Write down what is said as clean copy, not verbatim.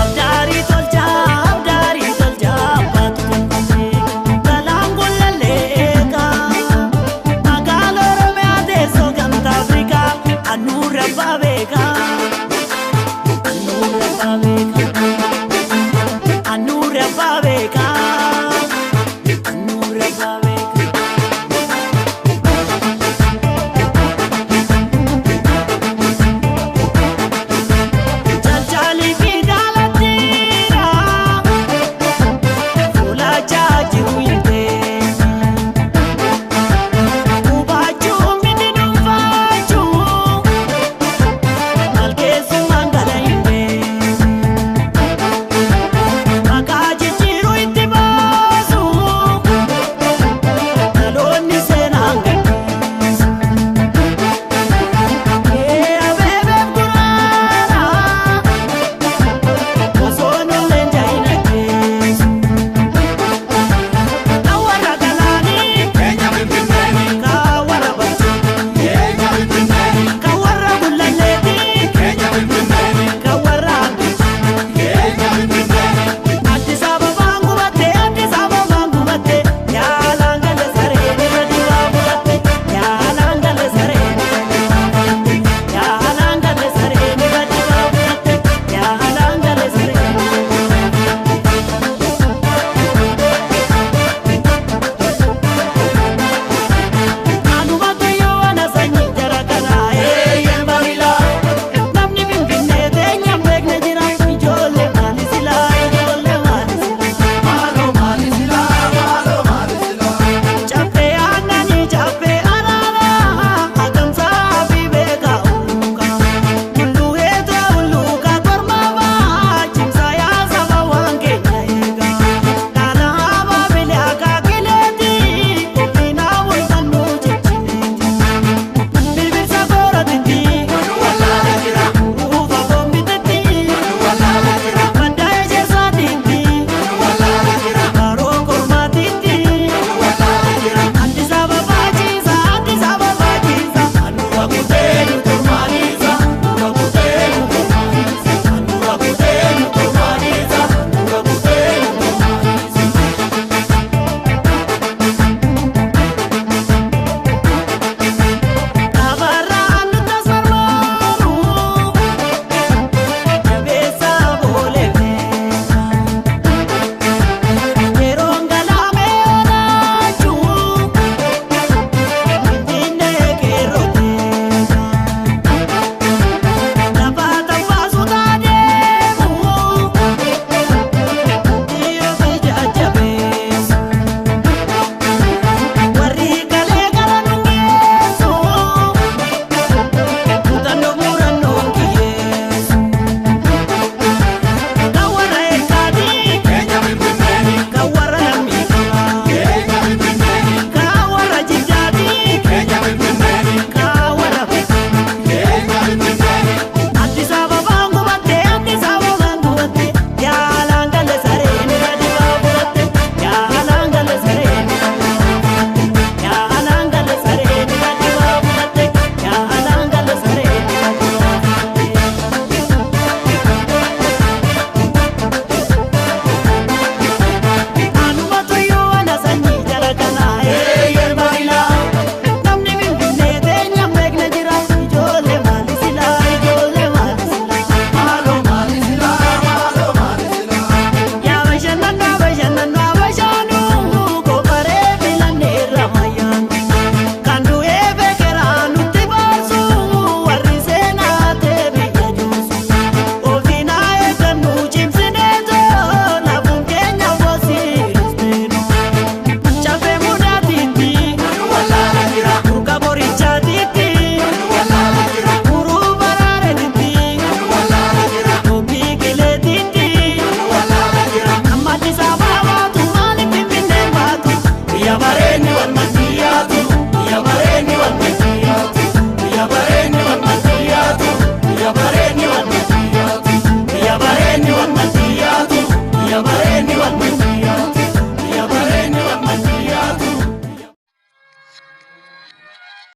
Abdaarii tolchaa abdaarii tolchaa abbaatu tolfatee galaan gullallee eegaa magaalaa Oromiyaa teessoo gamtaa Afrikaa annuura abbaa beekaa annuura abbaa beekaa annuura abbaa beekaa annuura abbaa beekaa. Jaljalii fi jaalattiidha fuula jaajiru hin teessu. Hubachuun miti dhuunfachuu malkeessummaan gala hin beeku. Maqaa jijjiiruu itti baasu dhaloonni seenaan gadhiisu. Ee abeebeef guraara osoo nulleen jahin ajjeesu. Kan warra galaanii Keenya Finfinneeni, kan warra barjaa keenya Finfinneeni, kan warra gullalleetii keenya Finfinneeni, kan warra abbichi. keenya Finfinneeni. Addis Ababaan gubatte Addis Ababaan gubatte yaalaan galee sareen irra dibaa bu'atte yaalaan galee sareen irra dibaa bu'atte yaalaan galee sareen irra dibaa bu'atte yaalaan galee sareen irra dibaa bu'atte. Anuma kiyyoo ana sanyii jara kanaa eeyyee maamilaa namni Finfinnee teenya hin beekne jira ijoollee maali silaa ijoollee maali silaa. Maaloo maali silaa, maaloo maali silaa. Caffee aannanii caffee